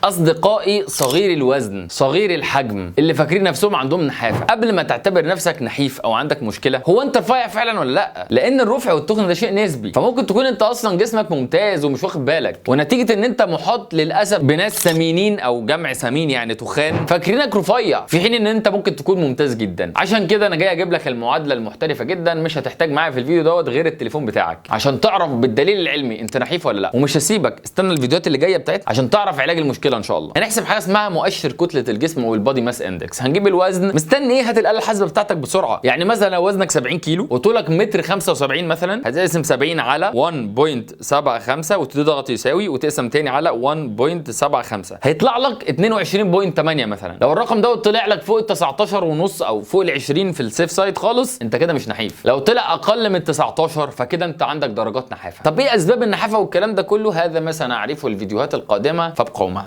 اصدقائي صغير الوزن صغير الحجم اللي فاكرين نفسهم عندهم نحافه، قبل ما تعتبر نفسك نحيف او عندك مشكلة، هو انت رفيع فعلا ولا لا؟ لان الرفع والتخن ده شيء نسبي، فممكن تكون انت اصلا جسمك ممتاز ومش واخد بالك، ونتيجة ان انت محاط للاسف بناس سمينين او جمع سمين يعني تخان فاكرينك رفيع، في حين ان انت ممكن تكون ممتاز جدا. عشان كده انا جاي اجيب لك المعادلة المحترفه جدا، مش هتحتاج معايا في الفيديو دوت غير التليفون بتاعك عشان تعرف بالدليل العلمي انت نحيف ولا لا. ومش هسيبك، استنى الفيديوهات اللي جاية بتاعتي عشان تعرف علاج المشكلة ان شاء الله. هنحسب حاجة اسمها مؤشر كتلة الجسم او ال body mass index. هنجيب الوزن، مستني ايه؟ هات الاله الحاسبة بتاعتك بسرعة. يعني مثلا لو وزنك 70 كيلو وطولك متر 75 مثلا، هتقسم 70 على 1.75 وتضغط يساوي وتقسم تاني على 1.75، هيطلع لك 22.8 مثلا. لو الرقم ده طلع لك فوق ال 19 ونص او فوق ال 20 في ال safe side خالص، انت كده مش نحيف. لو طلع اقل من 19 فكده انت عندك درجات نحافه. طب ايه اسباب النحافه والكلام ده كله؟ هذا ما سنعرفه الفيديوهات القادمة، فابقوا معنا.